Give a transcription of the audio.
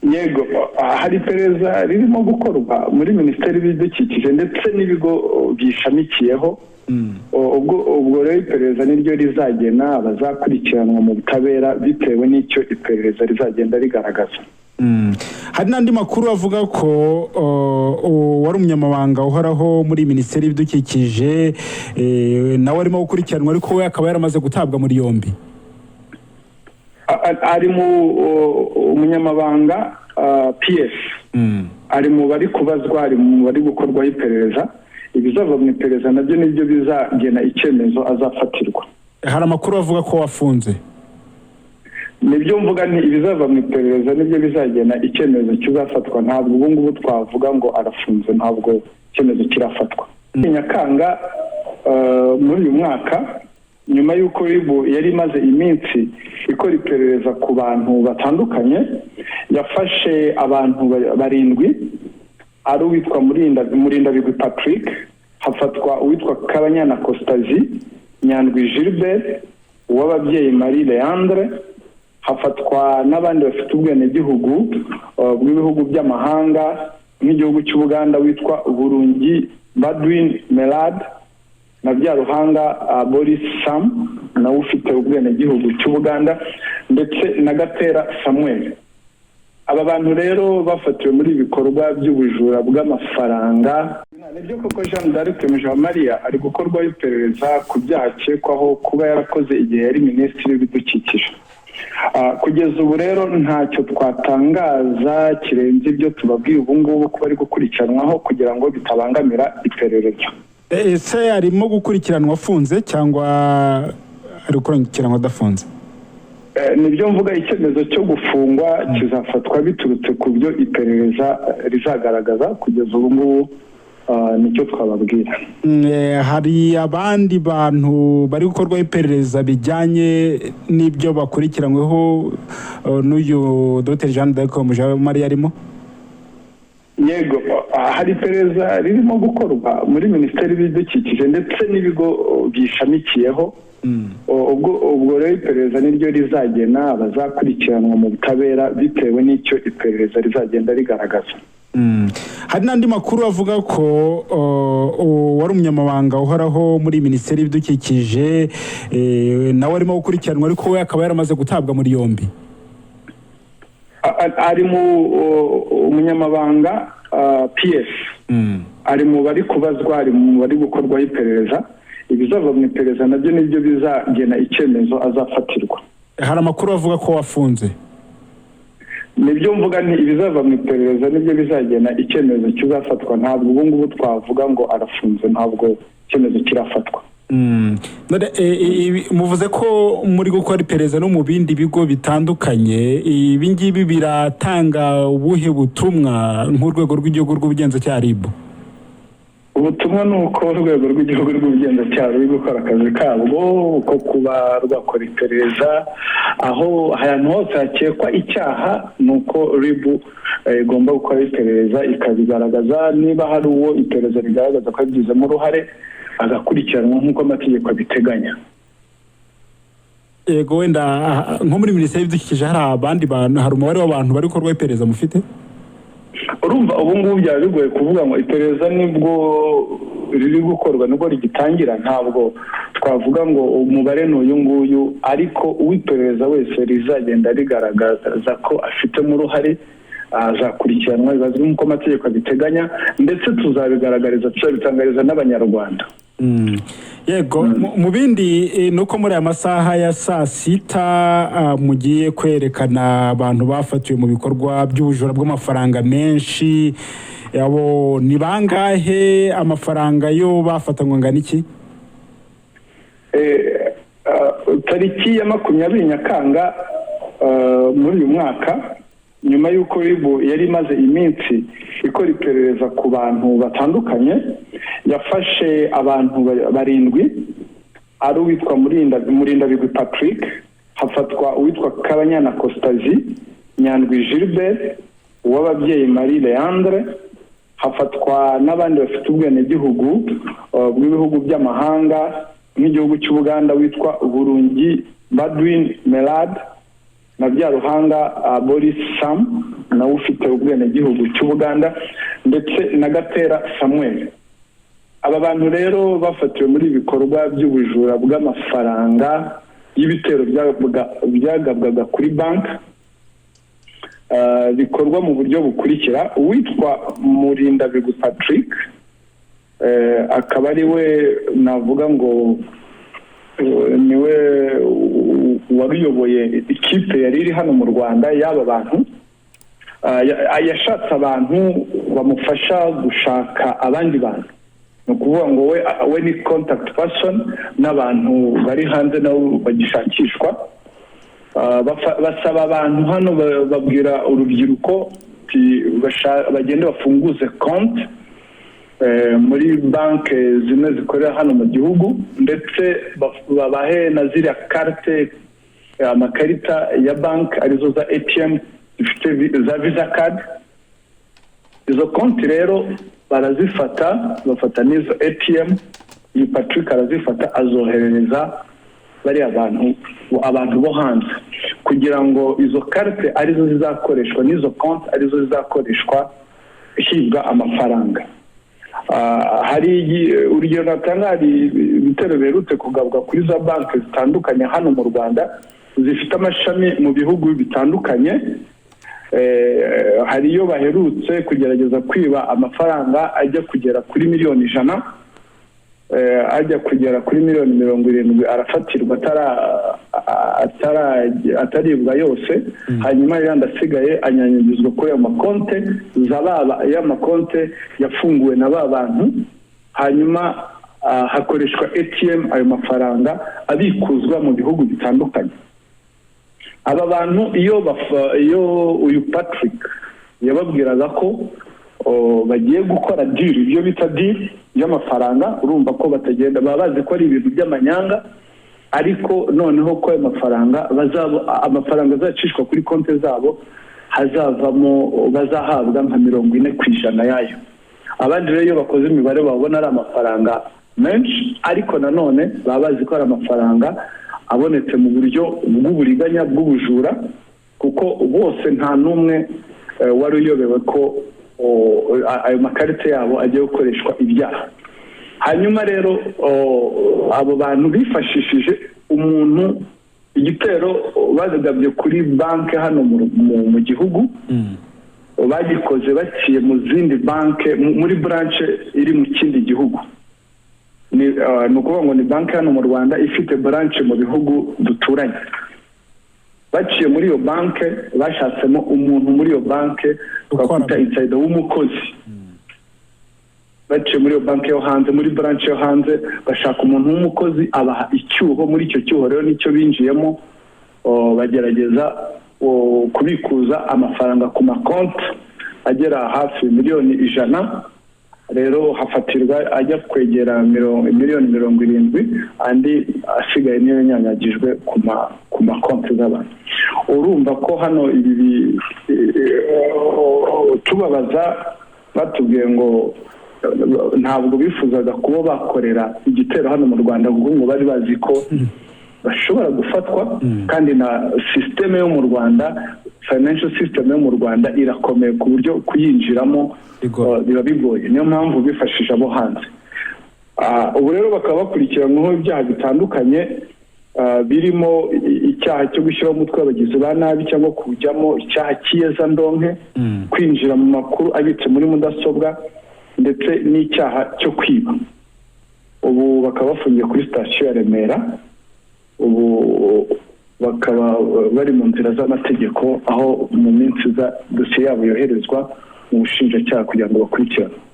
Yego, hari iperereza ririmo gukorwa muri Minisiteri y'Ibidukikije ndetse n'ibigo biyishamikiyeho. Ubwo rero iperereza niryo rizagena abazakurikiranwa mu butabera bitewe n'icyo iperereza rizagenda rigaragaza. Hari n'andi makuru avuga ko wari umunyamabanga uhoraho muri Minisiteri y'Ibidukikije nawe arimo gukurikiranwa, ariko we akaba yaramaze gutabwa muri yombi. Ari mu umunyamabanga PS, ari mu bari kubazwa, ari mu bari gukorwaho iperereza. Ibizava mu iperereza nabyo nibyo bizagena icyemezo azafatirwa. Hari amakuru avuga ko wafunze. Nibyo mvuga nti ibizava mu iperereza nibyo bizagena icyemezo kizafatwa. Ntabwo ubu ngubu twavuga ngo arafunze, ntabwo icyemezo kirafatwa. Nyakanga muri uyu mwaka, nyuma y'uko RIB yari imaze iminsi ikora iperereza ku bantu batandukanye, yafashe abantu barindwi, ari uwitwa Murindabigwi Patrick, hafatwa uwitwa Kabanyana Costazi, Nyandwi Gilbert, Uwababyeyi Marie Leandre, hafatwa n'abandi bafite ubwenegihugu bw'ibihugu by'amahanga nk'igihugu cy'Ubuganda witwa Burungi Badwin Melad na Byaruhanga Boris Sam nawe ufite ubwenegihugu cy'Ubuganda, ndetse na Gatera Samuel. Aba bantu rero bafatiwe muri ibi bikorwa by'ubujura bw'amafaranga. Nibyo koko, Jeanne d'Arc Mujawamariya ari gukorwaho iperereza ku byaha akekwaho kuba yarakoze igihe yari minisitiri w'ibidukikije. Kugeza ubu rero ntacyo twatangaza kirenze ibyo tubabwiye ubu ngubu kuba ari gukurikiranwaho, kugira ngo bitabangamira iperereza. Ese arimo gukurikiranwa afunze cyangwa ari gukurikiranwa adafunze? Nibyo mvuga, icyemezo cyo gufungwa kizafatwa biturutse ku byo iperereza rizagaragaza. Kugeza ubu ngubu nicyo twababwira. Hari abandi bantu bari gukorwaho iperereza bijyanye n'ibyo bakurikiranyweho n'uyu Dr Jeanne d'Arc Mujawamariya arimo? Yego, hari iperereza ririmo gukorwa muri Minisiteri y'Ibidukikije ndetse n'ibigo biyishamikiyeho. Ubwo rero iperereza niryo rizagena abazakurikiranwa mu butabera bitewe n'icyo iperereza rizagenda rigaragaza. Hari n'andi makuru avuga ko wari umunyamabanga uhoraho muri Minisiteri y'Ibidukikije nawe arimo gukurikiranwa, ariko we akaba yaramaze gutabwa muri yombi. Ari mu umunyamabanga PS, ari mu bari kubazwa, ari mu bari gukorwaho iperereza. Ibizava mu iperereza nabyo nibyo bizagena icyemezo azafatirwa. Hari amakuru avuga ko wafunze. Nibyo mvuga nti ibizava mu iperereza nibyo bizagena icyemezo kizafatwa. Ntabwo ubu ngubu twavuga ngo arafunze, ntabwo icyemezo kirafatwa. Muvuze ko muri gukora iperereza no mu bindi bigo bitandukanye. Ibi ngibi biratanga ubuhe butumwa nk'Urwego rw'Igihugu rw'Ubugenzacyaha, RIB? Ubutumwa ni uko Urwego rw'Igihugu rw'Ubugenzacyaha ruri gukora akazi kabwo ko kuba rwakora iperereza aho ahantu hose hakekwa icyaha. Ni uko RIB igomba gukora iperereza ikabigaragaza. Niba hari uwo iperereza rigaragaza ko yabigizemo uruhare, agakurikiranwa nk'uko amategeko abiteganya. Yego, wenda nko muri Minisiteri y'Ibidukikije hari abandi bantu, hari umubare w'abantu bari gukorwaho iperereza mufite? Urumva ubu ngubu byaba bigoye kuvuga ngo iperereza nibwo riri gukorwa, nibwo rigitangira. Ntabwo twavuga ngo umubare ni uyu nguyu, ariko uw'iperereza wese rizagenda rigaragaza ko afitemo uruhare azakurikiranwa bibazwi nk'uko amategeko abiteganya, ndetse tuzabigaragariza, tuzabitangariza n'Abanyarwanda. Yego, mu bindi ni uko muri aya masaha ya saa sita mugiye kwerekana abantu bafatiwe mu bikorwa by'ubujura bw'amafaranga menshi. Abo ni bangahe? Amafaranga yo bafatanywe angana iki? Tariki ya 20 Nyakanga muri uyu mwaka, nyuma y'uko RIB yari imaze iminsi ikora iperereza ku bantu batandukanye, yafashe abantu barindwi, ari uwitwa Murindabigwi Patrick, hafatwa uwitwa Kabanyana Costazi, Nyandwi Gilbert, Uwababyeyi Marie Leandre, hafatwa n'abandi bafite ubwenegihugu bw'ibihugu by'amahanga nk'igihugu cy'Ubuganda witwa Burungi Badwin Melad Na Byaruhanga Boris Sam, nawe ufite ubwenegihugu cy'Ubuganda, ndetse na Gatera Samuel. Aba bantu rero bafatiwe muri ibi bikorwa by'ubujura bw'amafaranga y'ibitero byagabwaga kuri banki, bikorwa mu buryo bukurikira: uwitwa Murindabigwi Patrick, akaba ari we navuga ngo niwe wabiyoboye ikipe yari iri hano mu Rwanda y'aba bantu. Yashatse abantu bamufasha gushaka abandi bantu, ni ukuvuga ngo we ni contact person n'abantu bari hanze nabo bagishakishwa. Basaba abantu hano, babwira urubyiruko ati bagende bafunguze konti muri banki zimwe zikorera hano mu gihugu, ndetse babahe na ziriya carte, amakarita ya banki arizo za ATM zifite za Visa card. Izo konti rero barazifata, bafata n'izo ATM. Iyi Patrick arazifata, azoherereza bariya bantu, abantu bo hanze, kugira ngo izo carte arizo zizakoreshwa n'izo konti arizo zizakoreshwa hibwa amafaranga. Hari urugero natanga: hari ibitero biherutse kugabwa kuri za banki zitandukanye hano mu Rwanda zifite amashami mu bihugu bitandukanye. Hari iyo baherutse kugerageza kwiba amafaranga ajya kugera kuri miliyoni 100, ajya kugera kuri miliyoni 70, arafatirwa ataribwa yose. Hanyuma yandi asigaye anyanyagizwa kuri ayo makonte za baba, y'amakonte yafunguwe na ba bantu. Hanyuma hakoreshwa ATM, ayo mafaranga abikuzwa mu bihugu bitandukanye. Aba bantu iyo uyu Patrick yababwiraga ko bagiye gukora deal, ibyo bita deal y'amafaranga, urumva ko batagenda, baba bazi ko ari ibintu by'amanyanga, ariko noneho ko ayo mafaranga bazaba amafaranga azacishwa kuri konti zabo, hazavamo, bazahabwa nka 40% yayo. Abandi rero iyo bakoze imibare babona ari amafaranga menshi, ariko nanone baba bazi ko ari amafaranga abonetse mu buryo bw'uburiganya, bw'ubujura, kuko bose nta n'umwe wari uyobewe ko ayo makarita yabo agiye gukoreshwa ibyaha. Hanyuma rero abo bantu bifashishije umuntu, igitero bazigabye kuri banki hano mu gihugu bagikoze baciye mu zindi banki, muri branche iri mu kindi gihugu. Ni ukuvuga ngo ni banki hano mu Rwanda ifite branche mu bihugu duturanye. Baciye muri iyo banki, bashatsemo umuntu muri iyo banki twakwita insider w'umukozi. Baciye muri iyo banki yo hanze, muri branche yo hanze, bashaka umuntu w'umukozi, abaha icyuho. Muri icyo cyuho rero nicyo binjiyemo, bagerageza kubikuza amafaranga ku makonti agera hafi miliyoni 100. Rero hafatirwa ajya kwegera miliyoni 70, andi asigaye niyo yanyanyagijwe ku makonti z'abantu. Urumva ko hano ibi tubabaza batubwiye ngo ntabwo bifuzaga kuba bakorera igitero hano mu Rwanda, kuko ngo bari bazi ko bashobora gufatwa, kandi na système yo mu Rwanda, financial system yo mu Rwanda irakomeye ku buryo kuyinjiramo Bigoye. Biba bigoye. Niyo mpamvu bifashisha abo hanze. Ubu rero bakaba bakurikiranyweho ibyaha bitandukanye, birimo icyaha cyo gushyiraho umutwe w'abagizi ba nabi cyangwa kuwujyamo, icyaha cy'iyezandonke, kwinjira mu makuru abitse muri mudasobwa, ndetse n'icyaha cyo kwiba. Ubu bakaba bafungiye kuri sitasiyo ya Remera. Ubu bakaba bari mu nzira z'amategeko, aho mu minsi iza dosiye yabo yoherezwa mu bushinjacyaha kugira ngo bakurikirane.